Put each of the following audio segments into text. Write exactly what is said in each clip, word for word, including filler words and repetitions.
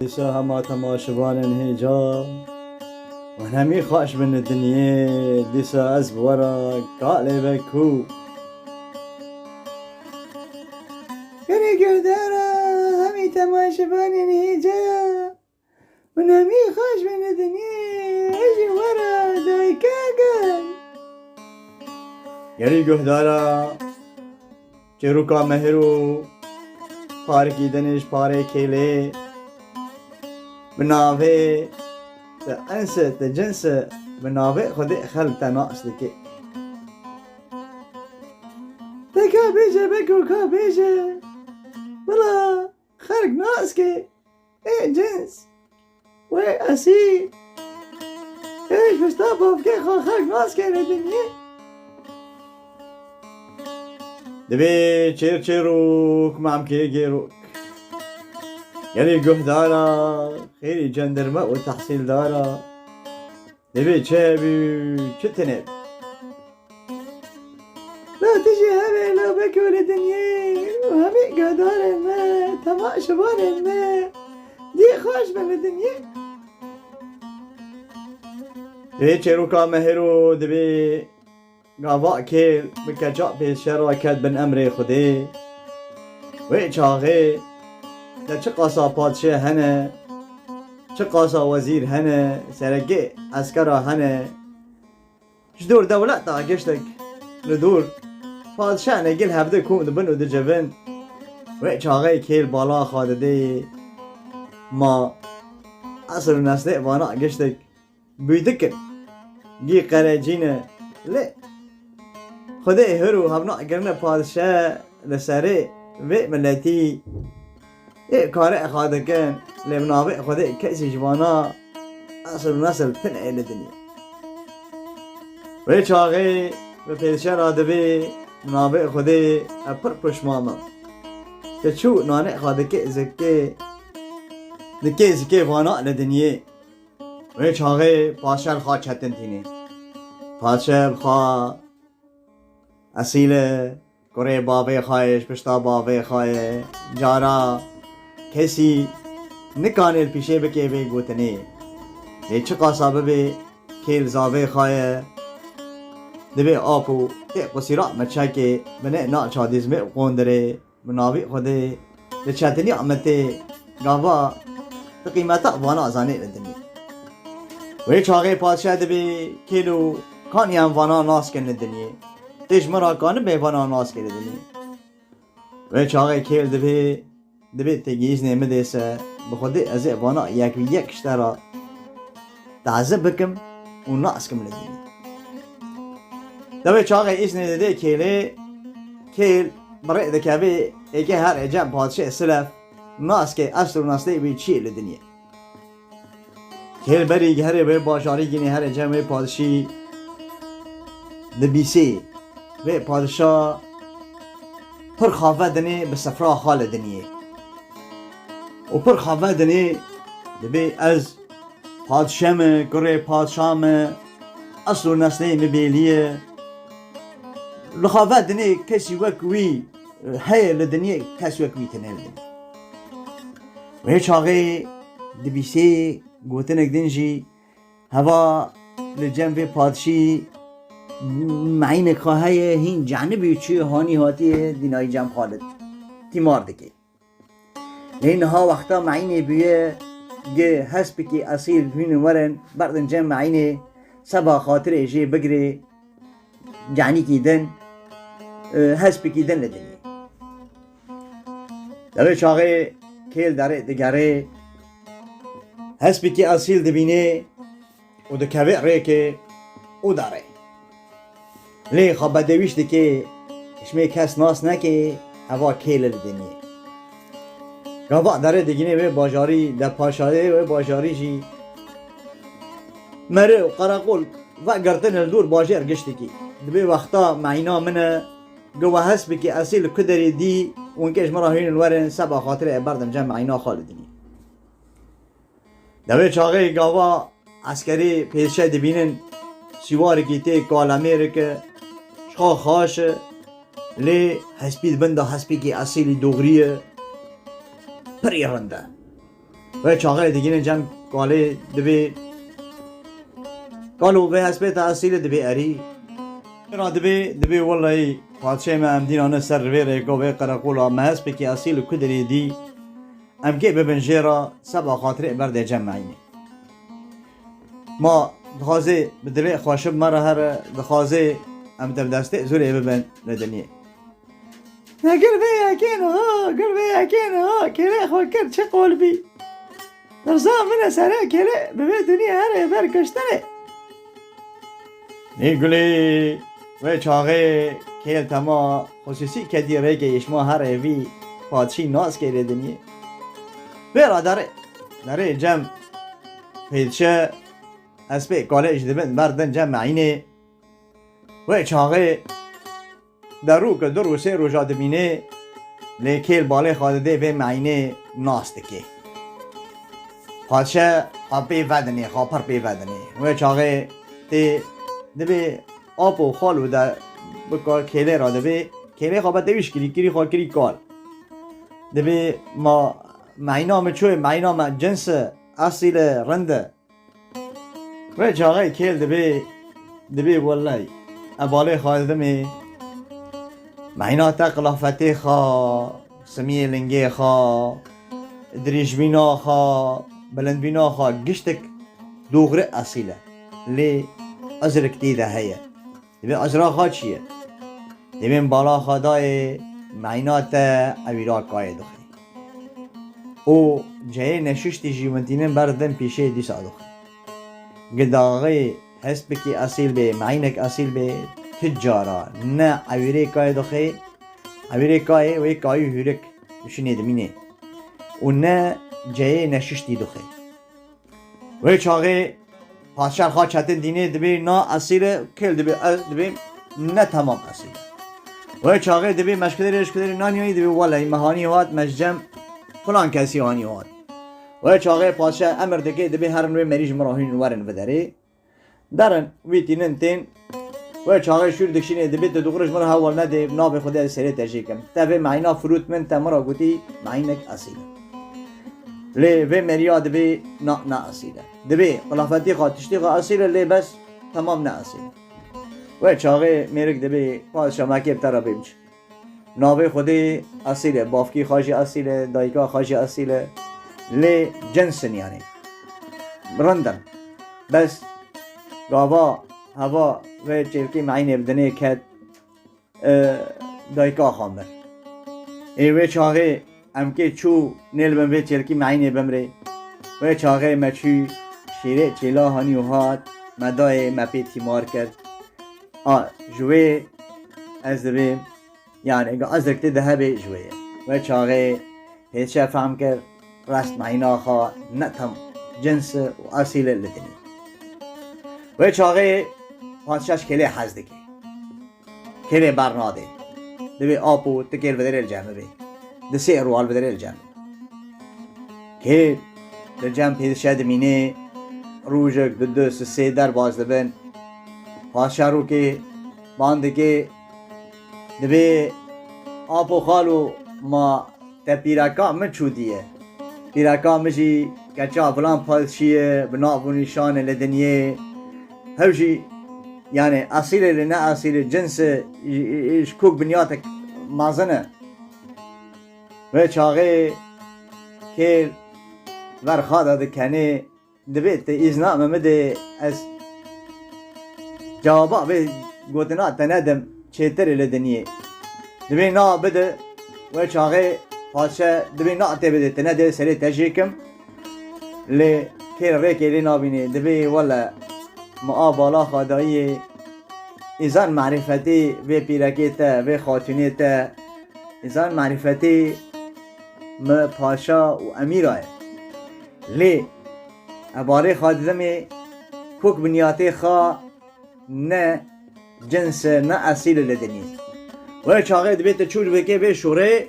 Dîsa hema temaşevanên hêja û hemî xweş bin li dinyê, dîsa ez bi we re kalê ve kû. Gelî guhdara hemî temaşevanên hêja û hemî xweş bin li dinyê, ez ji we re dayika gel. Gelî guhdara çêroka mehir û parikî dinê ji parê kêlê bi navê te ense te cinse bi navê Xwedê xelk te nas dike. Te ka bêje beko ka bêje, bila xelk nas ke. Ê cins, wê esî, ê ji pişta bavkê xwe xelk nas kene dinyê. Divê çêr çêrok, mamkê gêrok. Gelî guhdara, xêrî cendirme û tehsîldara. Divê çi hebî, çi tune bî. La tu jî hevê la beko li dinyê û hemî guhdarên me, temaşevanên me, dî xweş bin li dinyê. Ê çêroka mehiro, divê gava kêl bi keça pêşe ra ket bin emrê Xwedê. Wê çaxê de çiqasa padşe hene, çiqasa wezîr hene, serekê eskera hene, ji dor dewleta giştek li dor padşahê gil hevdê kom dibin û dicivin. Wê çaxê kêl bala xwe didê, ma esil û neslê vana giştek bûy dikin. Gî qerecî ne. Lê Xwedê hir û hevna kirine padşe li serê vê miletî. Ê karê xwe dikin, lê bi navê Xwedê kesî ji vana esil û nesil tune ye li dinyê. Wê çaxê bi pêşe re dibê bi navê Xwedê ez pir pişman im. Te çû nanê xwe dikê zikê, dikê zikê vana li dinyê. Wê çaxê padşe li xwe çetin tînê. Padşe bi xwe esîl e, kurê bavê xwe ye, ji pişta bavê xwe ye. Cara kesî nikanê li pîşê bikê vê gotinê. Lê çiqasa bibe kêl zavê xwe ye. Divê ap û tê qusîra me çekê, binê na çadîzmê û qondirê. Bi navî Xwedê, li çetiniya me tê, gava tu qîmeta vana zanê li dinê. Wê çaxê padşe dibê kêl û kaniyan vana nas kin li dinê. Tê ji min ra kanibê vana nas kin li dinê. Wê çaxê kêl dibê, dibê tê gihîznê min dê se, bi Xwedê ez ê vana yek bi yek ji te ra taze bikim û nas kim li dinê. Dewê çaxê îznê didê kêlê, kêl bi rê dikevê, êkê herê cem padşê silef, nas ke esil û neslê wî çi ye li dinyê. Kêl berî herê wê bajarî gînê herê cem wê padşî dibîsê. Wê padşa pir xave dinê bi sefra xwe li dinyê. Û pir xave dinê dibê ez padşe me, kurê padşa me, esil û neslê min bêlî ye. Li xwe ve dinê kesî wek wî heye li dinyê, kes wek wî tine li dinyê. Wê çaxê dibîsê gotinek din jî heva li cem vê padşî meynek xwe heye, hîn canibî çi hanî hatiye dînayî cem xwe li tîmar dike. Lê niha wexta meyînê bûye, gi hespikî esîl hûn werin berdin cem meyînê, seba xatirê jê bigirê, canîkî din, e, hespikî din li dinê. Devê çaxê kêl derê digerê, hespikî esîl dibînê, û dikeve rêkê û derê. Lê xwe bedewîş dike, hişmê kes nas neke, heva kêl li dinê. Gava derê digînê wê bajarî, de paşayê wê bajarî jî meri û qereqol vegirtin li dor bajêr giştikî. Dibê wexta meyna min e, gi we hespikî esîl li ku derê dî, û hinkê ji min re hûn werin, seba xatirê e berdim cem meyna xwe li dinê. Devê çaxê gava eskerê pêşe dibînin, sîwarekî tê kalemêreke, ji xwe xaş e, lê hespî di bin de hespîkî esîlî doxrî ye, pirî rind e. Wê çaxê digîne cem kalê dibê, kalo vê hespê te esîlê dibê erî. Ra dibê, dibê wellahî padşê me em dîna ne ser vê rêko vê qereqola me hespekî esîl û kudirê dî. Em kê bibin jê ra seba xatirê berdê cem me înê. Ma dixwazê bi dilê xweşib me re here, dixwazê em dev destê zûrê bibin li dinyê. Ne gir vê yekê niha, gir vê yekê niha, kêlê xwe kir çi qol bî. Dirza min e sere kêlê bi vê dinyê herê ber kuştinê. Nê gulê, wê çaxê kêl tema xusûsî kedî rêkê îşma herê vî padşî nas kêlê dinyê. Vê ra derê, derê cem pêdşe hespê kalê ji dibin berdin cem meyînê. Wê çaxê derû ku du rû sê roja dimînê, lê kêl balê xwe didê vê meyînê nas dikê. Padşe xwe pê vedinê, xwe pir pê vedinê. Wê çaxê tê dibê ap û xal û de bi ka-, kêlê re dibê, kêlê xwe be tewîş kirî, kirî xwe kirî kal. Dibê ma meyna min çûyê, meyna me cins e, esîl e, rind e. Wê çaxê kêl dibê, dibê wellay, e balê xwe dimê. Meyna te qilafetê xwe, simiyê lingê xwe, dirêjbîna xwe, bilindbîna xwe, giştek doxri esîl e. Lê ezrik tê de heye. Dibê ezra xwe çi ye? Dibê bala xwe dayê, meyna te ewîra kayê dixê. Û ceyê neşiştî jî wintînin ber din pîşê dîsa dixwe. Gidaxê hespikî esîl bê, meynek esîl bê, ti cara ne ewîrê kayê dixwe, ewîrê kayê wê kayî hûrik dişinê dimînê û ne ceyê neşiştî dixwe. Wê çaxê Padşah xwe çetin dînê dibê na esîr e, kêl dibê ez dibê ne temam esîr e. Wê çaxê dibê meşkiderê, eşkiderê naniyayî dibê weleyî me hanî hat, me ji cem filan kesî hanî hat. Wê çaxê padşah emir dike dibê herin wê merî ji min re hûn werin viderê. Derin wî tînin tên. Wê çaxê şûr dikşînê dibê tu dixwir ji min re hewal nedê, navê Xwedê ez serê te jê kim. Te vê meyna firût min te min re gotî meynek esîr e. Lê vê meriya dibê na, ne esîl e. Dibê qilafetî xwe, tiştî xwe esîl e, lê bes temam ne esîl e. Wê çaxê mêrik dibê padşa me kê bi te re bêm çi. Navê Xwedê esîl e, bavkî xwe jî esîl e, dayika xwe jî esîl e. Lê cins in yanî. Rind in. Bes gava heva vê çêlkî meyînê bi dinê ket, e, dayika xwe mir. Ê wê çaxê em kê çû nêlibin vê çêlkî meyînê bimrê. Wê çaxê me çû şêrê çêla hanî û hat, me dayê me pê tîmar kir. A, ji wê ez dibêm, yanî ga ezrek tê de hebê ji wê ye. Wê çaxê hêşe fehm kir, rest meyna xwe ne tam cins û esîl e li dinê. Wê çaxê padşah ji kêlê hez dike. Kêlê bernadê. Dibê apo tu kêl viderê li cem bê. Di sê rûal viderê li cem. Kêl li cem pêdişe dimînê, rojek, du, du, sê, sê derbas dibin. Padşah rûkê ban dike, dibê apo xalo ma te pîreka min çû diye. Pîreka min jî keça filan padşî ye, bi nav û nîşan e li dinyê. Hew jî, yanî esîl e lê ne esîl e, cins e, ji, ji kok binyatek mezin e. Wê çaxê kêl ver xwe de dikenê, dibê tu îzna min bidê, ez cewaba vê gotina te nedim, çêtir e li dinyê. Dibê na bide, wê çaxê padşe dibê na tê bidê, tu nedê serê te jê kim. Lê kêl rêkê lê nabînê, dibê wele ma a bala xwe dayiyê, îzan marîfetê vê pîrekê te, vê xatûnê te, îzan marîfetê me paşa û emîra ye. Lê ebalê xwe didimê kok binyatê xwe ne cins e, ne esîl e li dinê. Wê çaxê dibê tu çû dibê kê vê şûrê,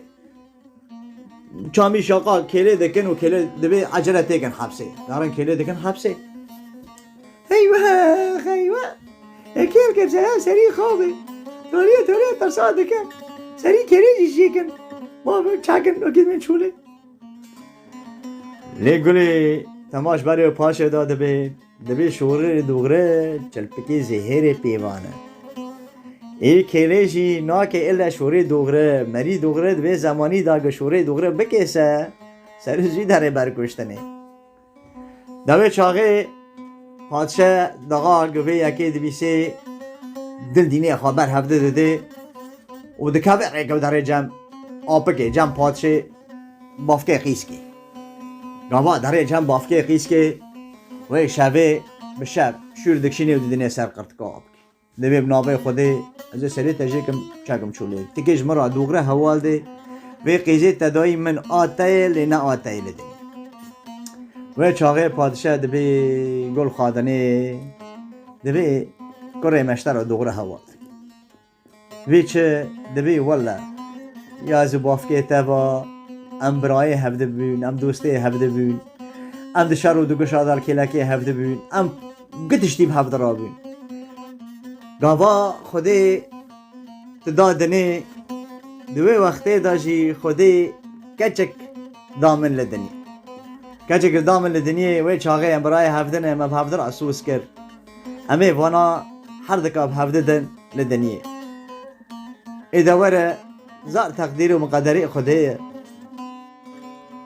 çamî şaqa kêlê dikin û kêlê dibê ecele têkin hepsê. Darin kêlê dikin hepsê. Heywe, heywe. E kêl kevse serî xabe. Toriye, toriye tersa dikin. Serî kêlê jî jêkin. Ma çakin okî min çûlê. Lê gulê, temaş berê û paşê da dibê, dibê şorê dûxre çilpikê zêhêrê pêvan e. Ê kêlê jî nake ille şorê dûxre, merî dûxre dibê zemanî da gi şorê dûxre bikêse, ser jî derê berkuştinê. Dewê çaxê padşe daxa givê yekê dibîsê dil dînê xwe ber hevdi didê û dikeve rêke û derê cem apikê, cem padşê bafkê qîskê. Gava derê cem bafkê qîskê wê şevê bi şev şûr dikşînê û didinê ser qirtika apikê. Divê bi navê Xwedê ez ê serê te jê kim çekim çûlê. Tikê ji min re dûxre hewal dê. Vê qîzê tedayî min a te ye lê ne a te ye li dinê. Wê çaxê padişe dibê gul xadinê. Dibê kurê me ji te re dûxre hewal dê. Vê çi dibê wele. Ya ez û bafkê te va em birayê hevdi bûn, em dostê hevdi bûn. Em di şer û di guşa dalkêlekê hevdi bûn. Em gi tiştî bi hevdi rabûn. Gava Xwedê tu da dinê, di wê wextê de jî Xwedê keçik da min li dinê. Keçik li da min li dinê, wê çaxê em birayê hevdin e, me bi hevdi re soz kir. Em ê vana her dika bi hevdi din li dinê. Ê de were, zar teqdîr û miqederê Xwedê ye.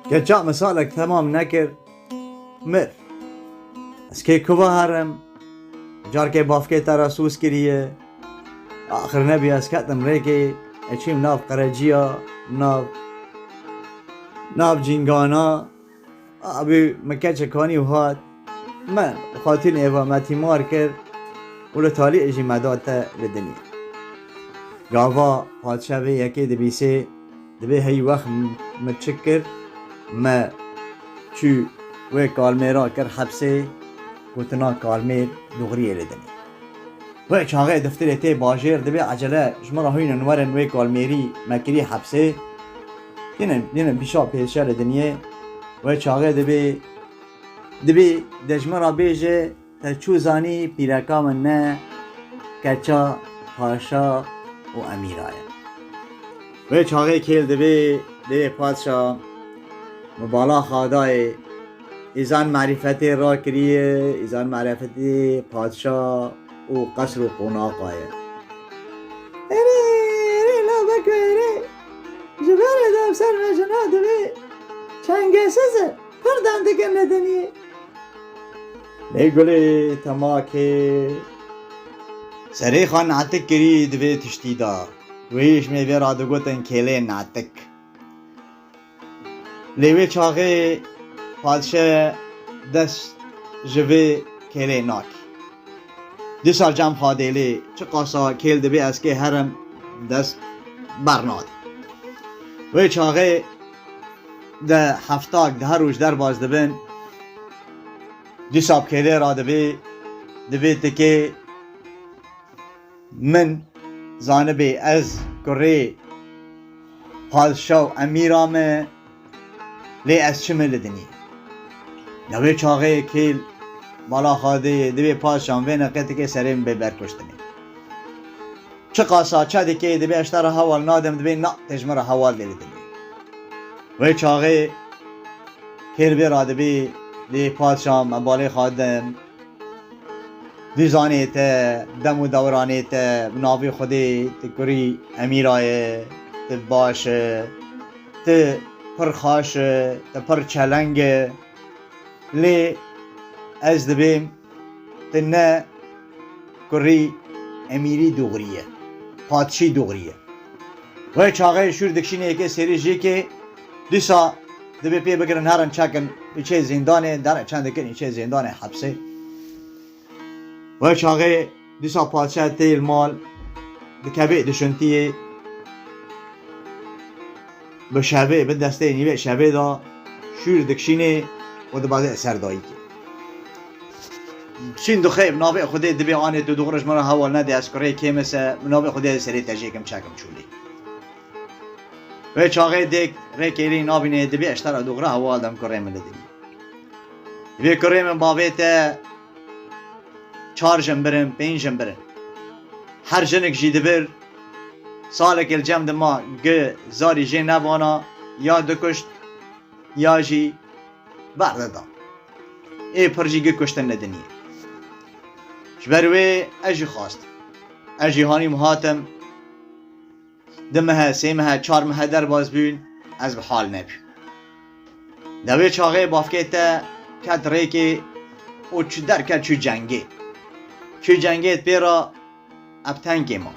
Keça misalek temam nekir, mir. Ez kê kuva herim, carkê bafkê te re soz kiriye. Axir nebî ez ketim rêkê, eçîm nav qereciya, nav, nav cîngana. Abî min keçek hanî û hat, me xatîn êva me tîmar kir û li talî jî me da te li dinê. Gava padşa vê yekê dibîsê, dibê hey wext min çi kir, me çû wê kalmêra kir hepsê, gotina kalmêr dûxriyê li dinê. Wê çaxê diftirê tê bajêr, dibê ecele ji min re hûnin werin wê kalmêrî me kirî hepsê. Yine, yine bîşa pêşe li diniyê. Wê çaxê dibê, dibê de ji min re bêje, te çû zanî pîreka min ne keça paşa û emîra ye. Wê çaxê kêl dibê, dibê padşa, min bala xadayê, îzan marîfetê rakiriye, îzan marîfetê padşa û qesr û qonaxa ye. Erê, erê, la beko erê. Ji berê de ser me jina dibê çengesiz e. Pir dem dikin li diniyê. Lê gulê temakê serê xwe natik kirî di vê tiştî de. Wê ji me vê re digotin kêlê natik. Lê wê çaxê padşe dest ji vê kêlê nakî. Dîsa cem xadêlê çiqasa kêl dibê ez kê herim dest bernadê. Wê çaxê de heftak di her roj derbas dibin. Dîsa bi kêlê re dibê, dibê tikê Min zanibê ez kurê padşa û emîra me, lê ez çi me li dinî. Navê çaxê kêl bala xadê dibê padşan vê neqetikê serê min bê berkuştinê. Çiqasa çe dikê dibê ez te re hewal nadim dibê na tê ji min re hewal dê li dinê. Wê çaxê kêl vê ra dibê dê padşa me balê xadin. Dîzanê te, dem û dewranê te, bi navê Xwedê, tu kurî emîra ye, tu baş e, tu pir xaş e, tu pir çeleng e. Lê ez dibêm, tu ne kurî emîrî dûxirî ye, padşî dûxirî ye. Wê çaxê şûr dikişînê yekê sêrî jêkê, dîsa dibê pê bigirin herin çekin îçê zîndanê, derin çendikin îçê zîndanê hepsê. Wê çaxê dîsa padşe tê li mal dikevê dişintiyê, bi şevê, bi destê nîvê şevê de şûr dikişînê û dibazê ser dayikê. Çîn dixê, bi navê Xwedê dibê anê tu dûxir ji min re hewal nedê, ez kurê kêm e se, bi navê Xwedê ez serê te jêkim çekim çûlê. Wê çaxê dêk rêkêrî nabînê, dibê ez ji te re dûxire hewal dem kurê min li dinî. Dibê kurê min bavê te çar jin birin, pênc jin birin. Her jinik jî dibir, salekê li cem dima gi zarî jê nevana, ya dikuşt, ya jî berdida. Ê pir jî gi kuştin li diniyê. Ji ber wê ez jî xwest. Ez jî hanîm hatim. Du mehe, sê mehe, çar mehe derbas bûn, ez bi hal nebûm. Di wê çaxê bavkê te ket rêkê û çû derket çû cengê. Çû cengê pê re ev tenkê ma.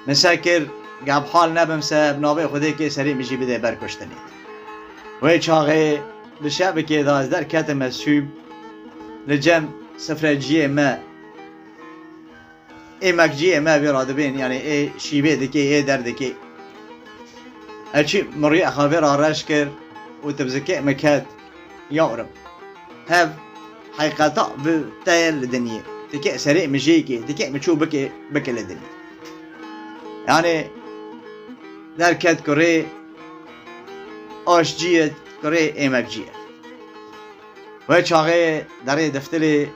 Min se kir, ge bi hal nebim se, bi navê Xwedê kê serê min jî bidê ber kuştinê. Wê çaxê di şevekê de ez derketim ez çûm li cem sifreciyê me. Ê mekciyê me vê radibên, yanî ê şîvê dikê, ê der dikê. Ez çi mirî exa vê ra reş kir û tibzikê min ket, yawrim. Hev heqîqeta bi te ye li diniyê. Dikê serê min jê kê, dikê min çû bike, bike li diniyê. Yanî derket kurê aşciyê, kurê ê mekciyê. Wê çaxê derê deftilê,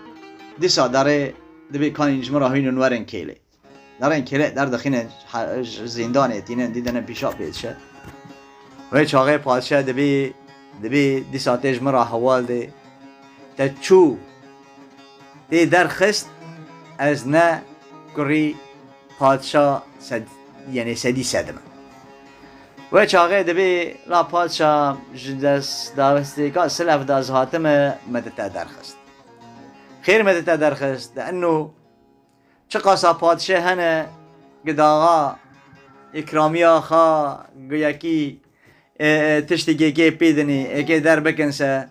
dîsa derê dibê kanîn ji min re hînin werin kêlê. Derên kêlê derdixînin, ha-, ji zîndanê tînin, dîdinin pîşa pê diçe. Wê çaxê padşe dibî, dibî dîsa tê ji min re heval dê. Te çû, tê derxist, ez ne kurî padşa sed-, yenê sedî sedim im. Wê çaxê dibî la padşa ji dest dawestêka silef de ez hatime, me di te derxist. Xêr me di te derxist, de eno Çiqasa padşe hene, gi daxa îkramiya xwe, gi yekî, e, e, tiştekê kê pê dinê, êkê derbikin se.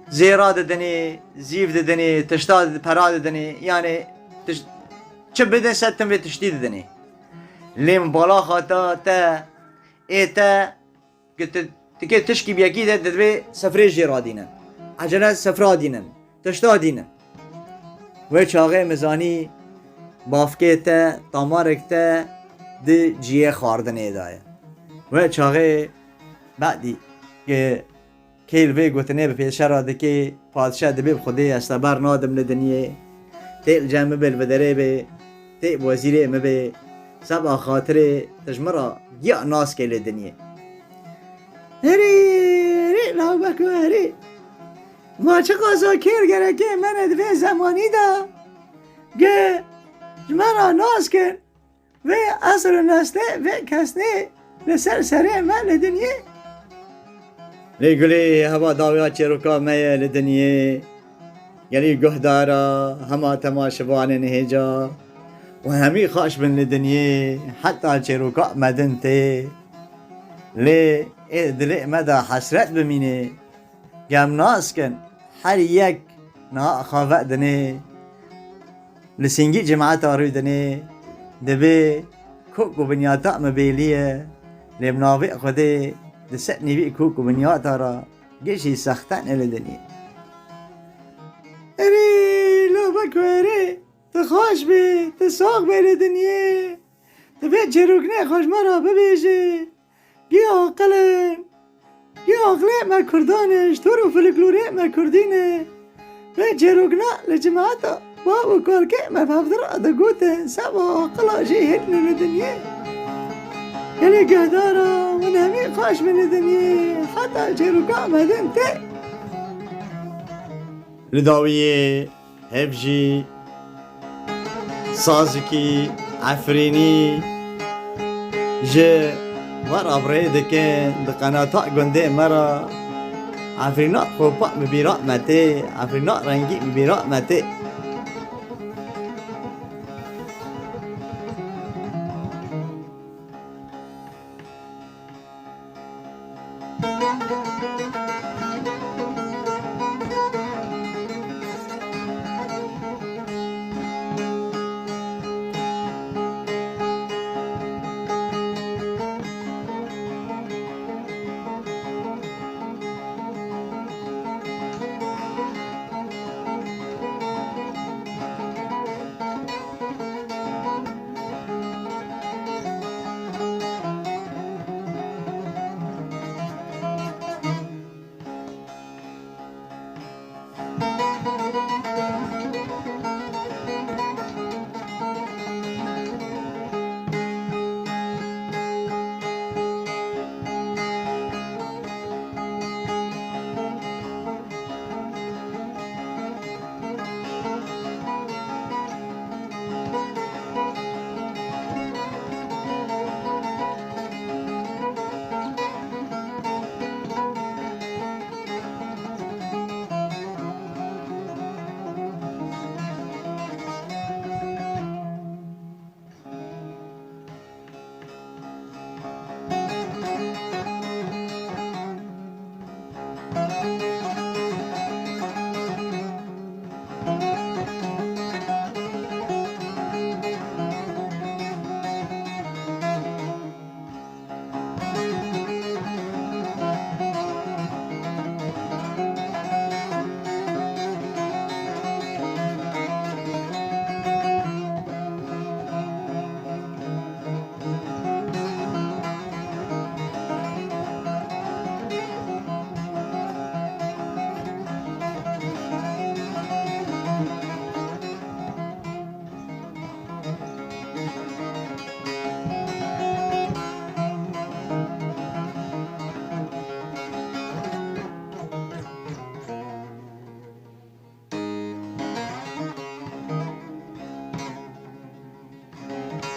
Zêra didinê, zîv didinê, tişta di-, pera didinê, yanê tiş-, çi bidin se tim vê tiştî didinê. Lê min bala xata te, ê te, Ki tu, tu kê tişkî bi yekî de divê sifrê jê radînin. Ecele sifra dînin. Tişta dînin. Wê çaxê min zanî bavkê te, tamarek te di ciyê xwardinê de ye. Wê çaxê bedî ki kêl vê gotinê bi pêşe re dikê, Padşe dibê bi Xwedê ez te ber nadim li dinyê. Tê li cem min bê, li vê derê bê, tê bi wezîrê min bê. Seba xatirê tu ji min re giya nas kê li dinyê. Herê, herê, lawbeko herê. Ma çiqasa kêr gerekê me ne di vê zemanî de. Ge ji me re nas kin. Vê esr û nestê, vê kesnê li ser serê me li dinyê. Lê gulê heva dawiya çêroka me ye li dinyê. Gelî guhdara hema temaşevanên hêja û hemî xaş bin li dinyê, heta çêroka me din tê. Lê ê dilê me de hesret bimînê. Gem nas kin, her yek niha xave dinê. Li sîngî cimeta rû dinê, dibê kok û binyata me bêlî ye. Lê bi navê Xwedê di ser nîvî kok û binyata re gişî sexten e li dinê. Erê, lobek erê, tu xweş bê, tu sax bê li dinyê. Tu vê çêroknê xwe ji me re bibêjî. Gî aqil in. Gî aqilê me kurdan e, ji tor û filiklorê me kurdî ne. Vê çêrokna li cimata bav û kalkê me bi hevdira digotin, seba aqila jî hêtine li dinyê. Gelê guhdara, hûn hemî xaş bin li dinyê, heta çêroka me din tê. Li dawiyê hev jî sazikî Efrînî ji we re bi rê dikin, di qenata gundê me re Efrîna xopa bi bîra me tê, Efrîna rengî bi bîra me tê.